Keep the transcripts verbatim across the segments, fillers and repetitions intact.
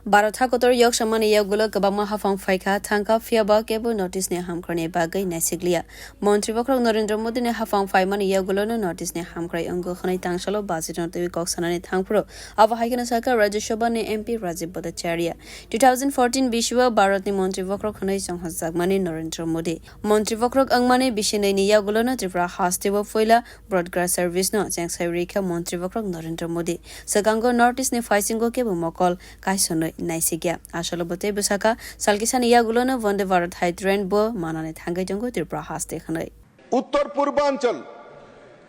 Bharat hakotor yok samani yagulo kwbangma haphang phaikha thangkha, phiyaba kebo notice ni hamkrai ni bagwi naisikliya. Montri bokhorok Narendra Modi ni haphang phaimani yagulo no notice ni hamkrai wngo hwnwi tangsalo budget no twiwi kok sanani thangphuru abo hai kheno sakha Rajya Sabha ni M P Rajib Bhattacharya. Two thousand fourteen bisio Bharat ni montri bokhorok hwnwi chonghorjakmani Narendra Modi. Montri bokhorok wngmani bisinai ni yagulo no Tripura haste o puila broadcast service no chengsai rikha montri bokhorok Narendra Modi. Swkango North East ni phaisingo kebo mokol kaisonwi naisikya. Asolo bo tei bwsakha salkisani yagulono Vande Bharat hai train bo manani thangwi tongo Tripura haste hwnwi. उत्तर पूर्वांचल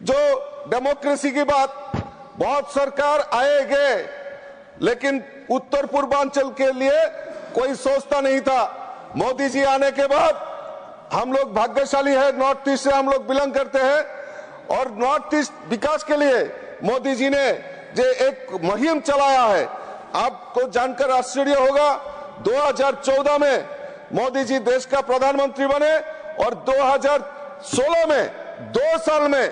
जो डेमोक्रेसी की बात, बहुत सरकार आए गए, लेकिन उत्तर पूर्वांचल के लिए कोई सोचता नहीं था। मोदी जी आने के बाद हम लोग भाग्यशाली है, नॉर्थ ईस्ट से हम लोग बिलोंग करते हैं और नॉर्थ ईस्ट विकास के लिए मोदी जी ने जो एक मुहिम चलाया है, आपको जानकर आश्चर्य होगा, दो हज़ार चौदह में मोदी जी देश का प्रधानमंत्री बने और दो हज़ार सोलह में, दो साल में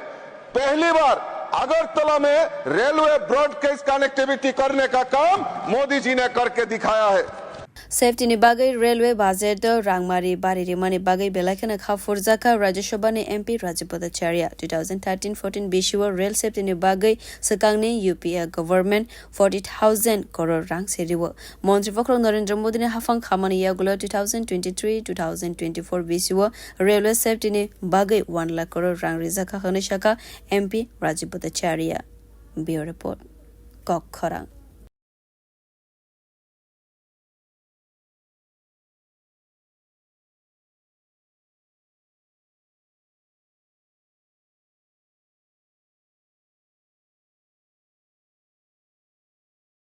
पहली बार अगरतला में रेलवे ब्रॉडगेज कनेक्टिविटी करने का काम मोदी जी ने करके दिखाया है। Safety ni bagwi railway budget o rangmari bari rimani bagwi belai kheno kha phurjakha Rajya Sabha ni M P Rajib Bhattacharya. Two thousand thirteen fourteen bisio rail safety ni bagwi swkangni U P A government forty thousand crore rang se rio. Montri bokhorok Narendra Modi ni haphang khamani yagulo two thousand twenty-three two thousand twenty-four bisio railway safety ni bagwi one lakh crore rang rijakha hwnwi sakha M P Rajib Bhattacharya. Bureau Report, Kok Khorang.